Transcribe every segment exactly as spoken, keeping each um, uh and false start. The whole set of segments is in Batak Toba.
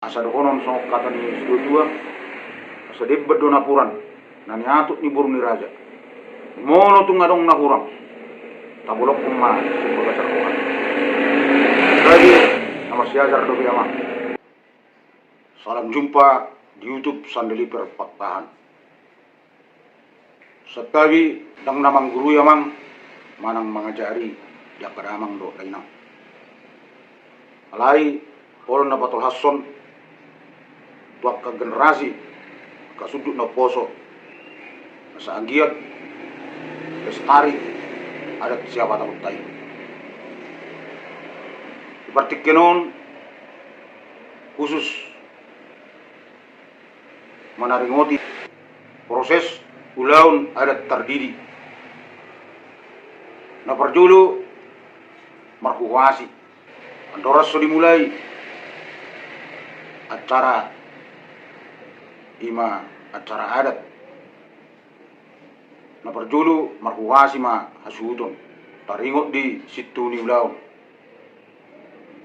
Asa dohonon songon hata ni situatua, asa demban do napuran na niatut ni boru ni raja. Molo tung adong na hurang, tabolongkon ma sian bagasan roha. Jadi, na marsiajar dope, amang. Salam jumpa di YouTube Sandeliper Pakpahan. Santabi ndang na manggurui, amang, manang mangajari di angka damang dohot dainang. Alai olo na patolhashon tu angka generasi, angka sundut na umposo, asa anggiat lestari adat siapatahonta i. Di partingkian on, khusus manaringoti proses ulaon adat tardidi. Na parjolo, marhuhuasi. Andorang so dimulai acara, i ma acara adat, na parjolo marhuhuasi ma hasuhuton, taringot di sintuhu ni ulaon.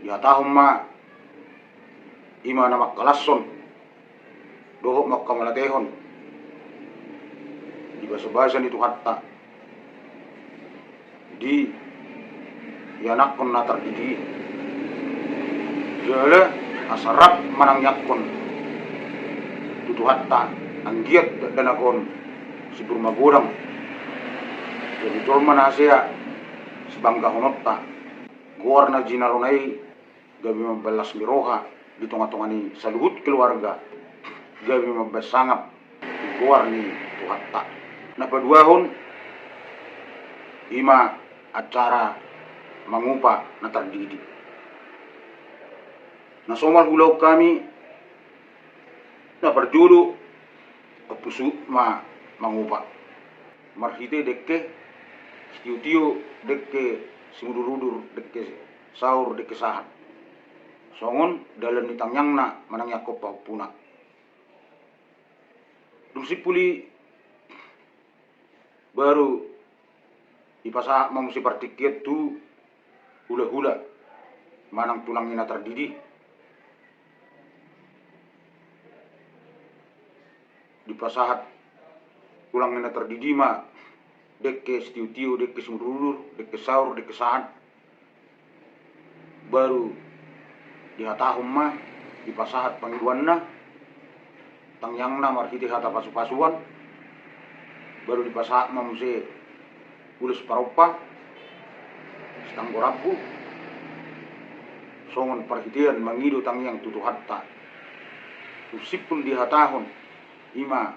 Dihatahon ma, i ma na mangkalashon dohot mangkamuliatehon di basabasa ni Tuhanta di ianakhon na tardidi i. Jala asa rap manangiangkon tu Tuhanta, anggiat dakdanak on siboru magodang, jadi jolma na hasea sibanggaononta. Goar na jinalona i gabe mambahen las ni roha di tongatonga ni saluhut keluarga, gabe mambahen sangap di goar ni Tuhanta. Na paduahon, i ma acara mangupa na tardidi. Na somal huulahon hami, na parjolo, ompus ma mangupa marhite dengke sitiotio, dengke simudurudur, dengke saur, dengke sahat. Songon dalan ni tangiangna manangiangkon pahompuna. Dung simpul i, baru dipasahat ma muse partingkian tu hulahula manang tulang ni na tardidi. Dipasahat tulang ni na tardidi ma dengke sitiotio, dengke simudurudur, dengke saur, dengke sahat. Baru dihatahon ma, dipasahat pangidoanna, tangiangna marhite hata pasupasuan. Baru dipasahat ma muse ulos parompa, sitanggo rambu, songon parhitean mangido tangiang tu Tuhanta. Dung simpul dihatahon, i ma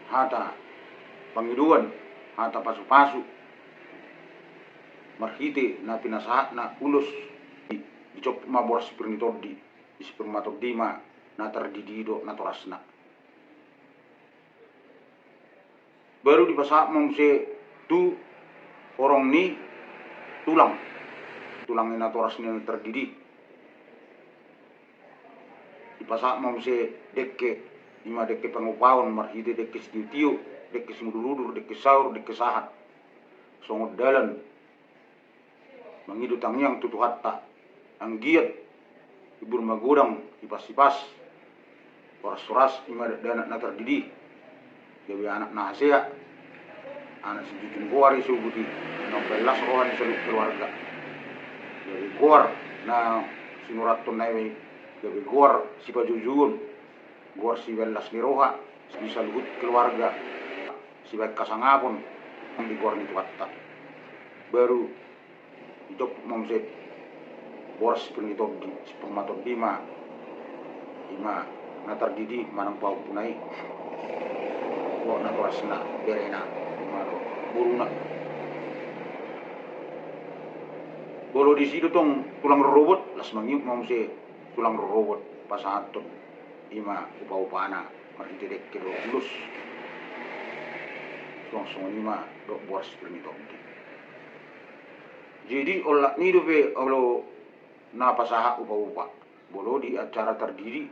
hata pangidoan, hata pasupasu, marhite na pinasahatna ulos i, dicomput ma boras sipir ni tondi, di sipir ma tondi ma na tardidi dohot natorasna. Baru dipasahat ma muse tu horong ni tulang, tulang ni natoras ni na tardidi. Dipasahat ma muse dengke, i ma dengke pangupaon marhite dengke sitiotio, dengke simudurudur, dengke saur, dengke sahat. Songon dalan mangido tangiang tu Tuhanta, anggiat i boru magodang, hipas-hipas, horas-horas, i ma dakdanak na tardidi, gabe anak na hasea, anak sijujung goar i, sobut i, na umbahen las roha ni saluhut keluarga. Gabe goar na sinurathon na i, gabe goar sipajoujouon, goar sibahen las ni roha di saluhut keluarga, sibahen hasangapon di goar ni Tuhanta. Baru dicomput ma muse boras sipir ni tondi, sipir ma tondi ma, i ma na tardidi manang pahompuna i, dohot natorasna, berena, i ma dohot boruna. Molo disi do tong tulang rorobot, las mangihuthon ma muse tulang rorobot pasahathon, i ma upa-upana marhite dengke dohot ulos. Suang songon i ma dohot boras sipir ni tondi. Jadi olat ni i dope olo na pasahat upa-upa molo di acara tardidi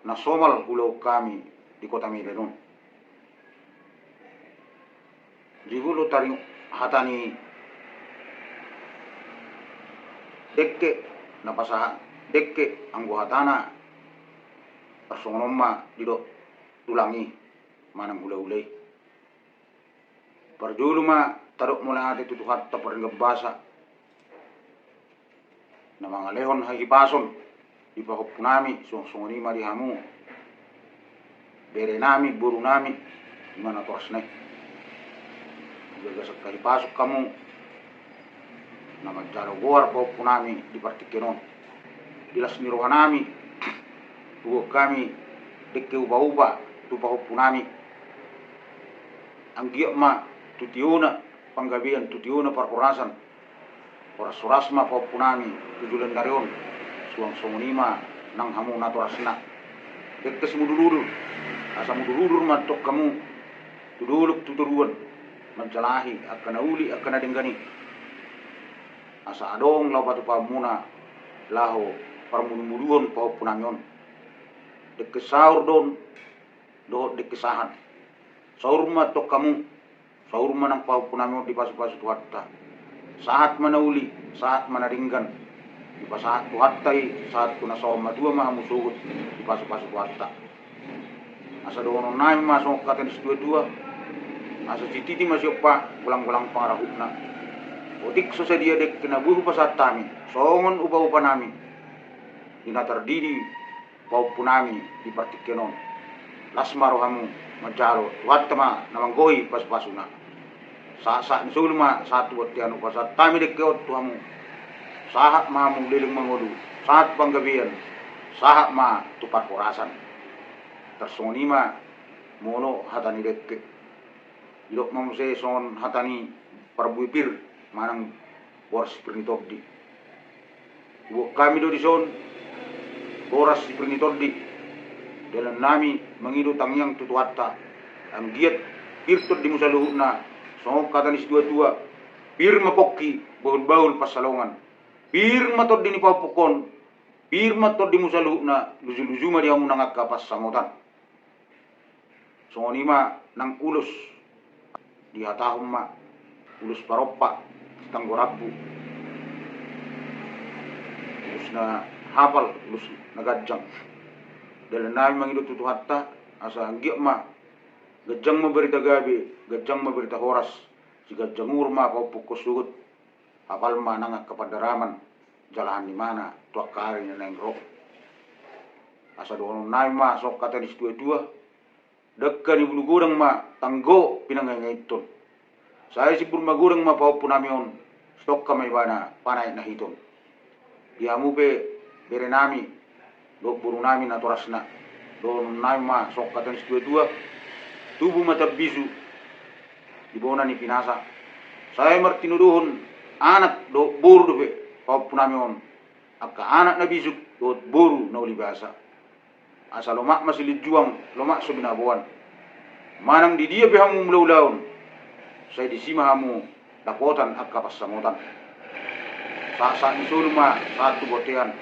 na somal huulahon hami di Kota Medan on. Jadi molo taringot hata ni dengke na pasahat dengke, anggo hatana Tarsongon on ma didok tulang i manang hulahula i. Parjolo ma tadok mauliate tu Tuhanta pardenggan basa na mangalehon hahipason di pahompunami, suang songon i ma di hamu berenami, borunami, di mana torasna i. Di bagasan hahipason hamu na manjalo goar pahompunami di partingkian on. Di las ni rohanami huboan hami dengke upaupa tu pahompunami. Anggiat ma tu tiona panggabean, tu tiona parhorasan. Horas-horas ma pahompunami tu joloan ni ari on, suang songon i ma nang hamu natorasna. Dengke simudur-udur, asa mudur-udur ma antong hamu tu dolok tu toruan, manjalahi angka na uli angka na denggan i. Asa adong laho patupaonmuna laho parmudu-muduon pahompunami on. Dengke saur do on dohot dengke sahat. Saur ma antong hamu, saur ma nang pahompunami on dipasu-pasu Tuhanta. Sahat ma na uli, sahat ma na denggan. Dipasahat Tuhanta i, sahat tu na saur matua ma hamu sogot, dipasu-pasu Tuhanta. Asa dohononnami ma songon hata ni situa-tua: Asa sititi ma siompa, golang-golang pangarahutna. Otik so sadia dengke na boi hupasahat hami songon upa-upanami di na tardidi pahompunami di partingkian on, las ma rohamu manjalo, Tuhanta ma na manggohi pasu-pasuna. Sahat-sahat ni solu ma sahat tu bontean hupasahat hami dengke on tu hamu. Sahat ma hamu leleng mangolu, sahat tu panggabean, sahat ma tu parhorasan. Tarsongon i ma molo hata ni dengke. Didok ma muse songon hata ni parbue pir manang boras si pir ni tondi. Huboan hami do dison boras si pir ni tondi. Dalannami mangido tangiang tu Tuhanta, anggiat pir tondimu saluhutna, songon hata ni situa-tua: Pir ma pongki, bahul-bahul pansalongan. Pir ma tondi ni pahompungkon, pir ma tondimu saluhutna, luju-luju ma di hamu nang angka pansamotan. Songon i ma nang ulos dihatahon ma, ulos parompa, sitanggo rambu, ulos na hapal, ulos na ganjang. Dalannami mangido tu Tuhanta, asa anggiat ma ganjang ma barita gabe, ganjang ma barita horas, siganjang uhur ma pahompungkon sogot. Hapal ma nang angka pandaraman jala hanimana tu angka ari na naeng ro. Asa dohononnami ma songon hata ni situa-tua: Dangka ni bulu godang ma tanggo pinangaingainhon. Sai simbur magodang ma pahompunami on, sitongka ma ibana panaek na hiton. Di hamu pe berenami dohot borunami natorasna, dohononnami ma songon hata ni situa-tua: Tubu ma tambisu di bona ni pinasa. Sai martinodohon anak dohot boru dope pahompunami on, angka anak na bisuk dohot boru na uli basa. Asa lomak ma silinjuang, lomak so binaboan. Manang di dia pe hamu mulaulaon, sai disi ma hamu dapotan angka pansamotan. Sahat-sahat ni solu ma sahat tu bontean.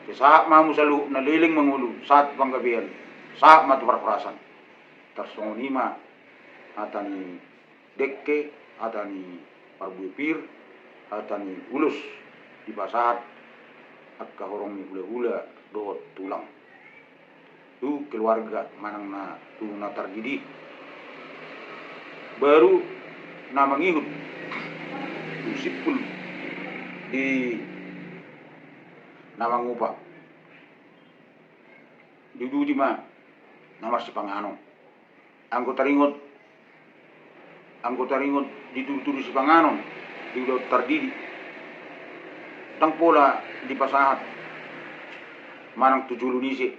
Sai sahat ma hamu saluhutna leleng mangolu, sahat tu panggabean, sahat ma tu parhorasan. Tarsongon i ma hata ni dengke, hata ni parbue pir, hata ni ulos dipasahat angka horong ni hulahula dohot tulang tu keluarga manang na tu na tardidi. Baru na mangihut tu simpul di na mangupa, diuduti ma na marsipanganon. Anggo taringot, anggo taringot di tudu-tudu sipanganon di ulaon tardidi, ndang pola dipasahat manang tu jolo ni ise,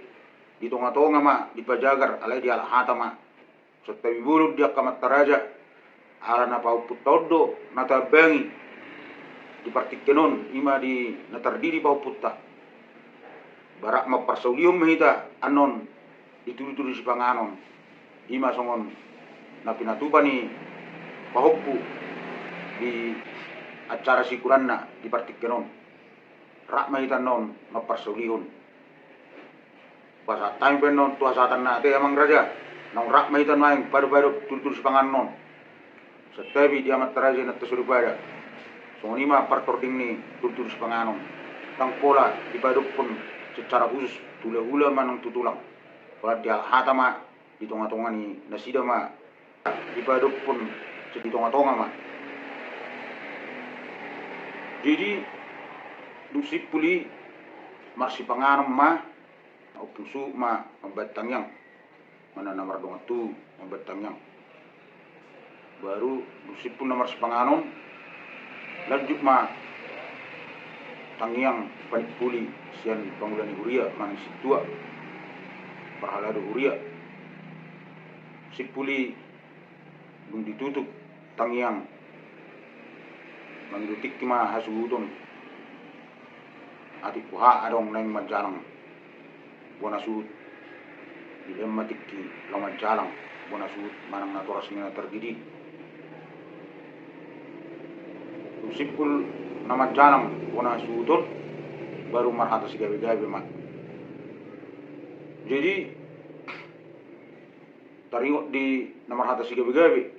di tonga-tonga ma dipajagar, alai dialap hata ma. Santabi bolon di angka amanta raja, ala na pahompunta on do na taambangi di partingkian on, i ma di na tardidi pahompunta. Ba rap mamparsaulihon ma hita annon di tudu-tudu sipanganon, i ma songon na pinatupa ni pahompu di acara siukuranna di partingkian on. Rap ma hita annon mamparsaulihon. Pasahat hami pe annon tu hasahatanna, ate amang raja, naung rap ma hita nuaeng paidop-paidop tudu-tudu sipanganon on. Santabi di amanta raja i na tasoda pada. Songon i ma partording ni tudu-tudu sipanganon. Ndang pola dipaidophon secara khusus tu hulahula manang tu tulang. Pola dialap hata ma di tonga-tonga ni nasida ma dipadophon, di tonga-tonga ma. Jadi dung simpul i marsipanganon ma, ompung suhut ma mambahen tangiang, manang na mardongan tubu mambahen tangiang. Baru dung simpul na marsipanganon, lanjut ma tangiang panimpuli sian pangula ni huria manang sintua, parhalado huria. Simpul i dung ditutup tangiang, mangido tingki ma hasuhuton. Atik boha adong naeng manjalang bona suhut, dilehon ma tingki laho manjalang bona suhut manang natoras ni na tardidi. Dung simpul na manjalang bona suhut on, baru marhata sigabe-gabe ma. Jadi taringot di na marhata sigabe-gabe,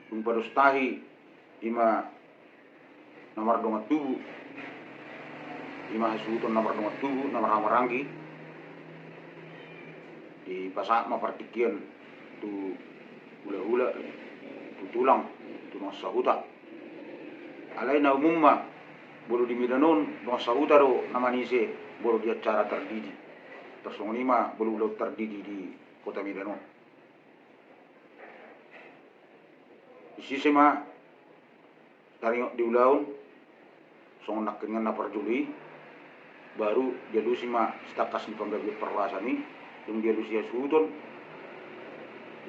dung pados tahi, ima na mardongan tubu, ima hasuhuton na mardongan tubu, na marhahamaranggi, dipasahat ma partingkian tu hulahula, tu tulang, tu dongan sahuta. Alai na umum ma, molo di Medan on dongan sahuta do na manise molo di acara tardidi. Tarsongon i ma molo ulaon tardidi di kota Medan on. Disise ma taringot di ulaon, songon nangkiningan na parjolo i, baru dialusi ma sitangkas ni panggabean parhorasan i. Dung dialusi hasuhuton,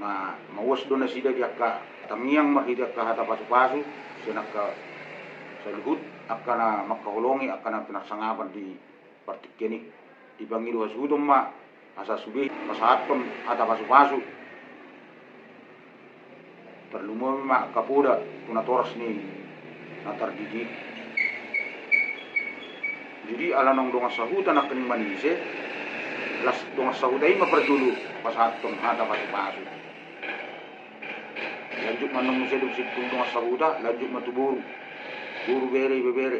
na mauas do nasida di angka tangiang marhite angka hata pasupasu sian angka saluhut angka na mangkaholongi angka na pinarsangapan di partingkian i. Dipangido hasuhuton ma asa sude pasahathon hata pasupasu, tarlumobi ma angka poda tu natoras ni na tardidi. Jadi ala naung dongan sahuta nangkining manise, las dongan sahuta i ma parjolo pasahathon hata pasupasu. Lanjut ma annon muse dung simpul dongan sahuta, lanjut ma tu boru, boru, bere, ibebere.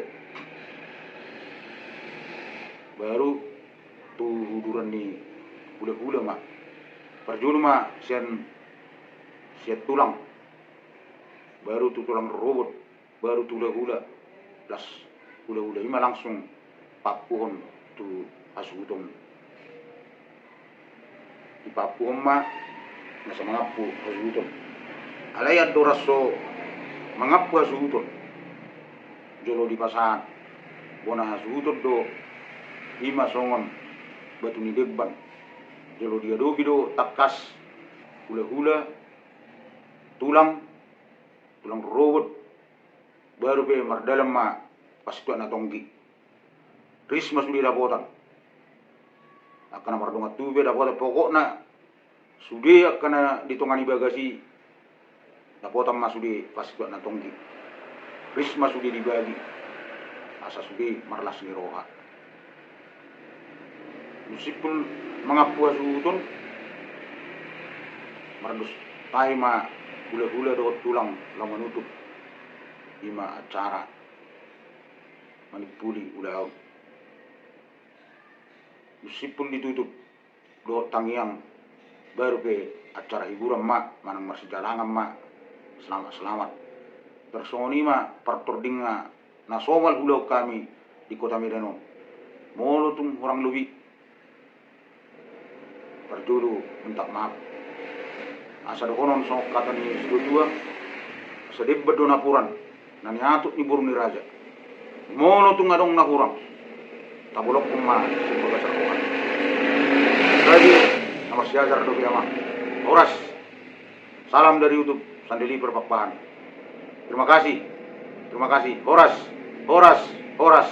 Baru tu huduran ni hulahula ma. Parjolo ma sian, sian tulang, baru tu tulang rorobot, baru tu hulahula. Las hulahula i ma langsung paampuhon tu hasuhuton. Dipaampuhon ma nasa mangampu hasuhuton. Alai andorang so mangampu hasuhuton, jolo dipasahat bona hasuhuton do, i ma songon batu ni demban. Jolo diadopi do tangkas hulahula, tulang, tulang rorobot, baru pe mardalan ma parsituak na tonggi. Ris ma sude dapotan. Angka na mardongan tubu pe dapotan, pokokna sude angka na di tonga ni bagas i dapotan ma sude parsituak na tonggi. Ris ma sude dibagi asa sude marlas ni roha. Dung simpul mangampu hasuhuton, mardos tahi ma hulahula dohot tulang laho manutup i ma acara manimpuli ulaon. Dung simpul ditutup dohot tangiang, baru pe acara hiburan ma, manang marsijalangan ma, selamat-selamat. Tarsongon i ma partording na somal huulahon hami di kota Medan on. Molo tung hurang lobi, parjolo minta maaf. Asa dohonon songon hata ni situatua, asa demban do napuran na niatut ni boru ni raja. Molo tung adong na hurang, tabolongkon ma sian bagasan roha. Jadi na marsiajar dope, amang. Horas. Salam dari YouTube, Sandeliper Pakpahan. Terima kasih. Terima kasih. Horas. Horas. Horas.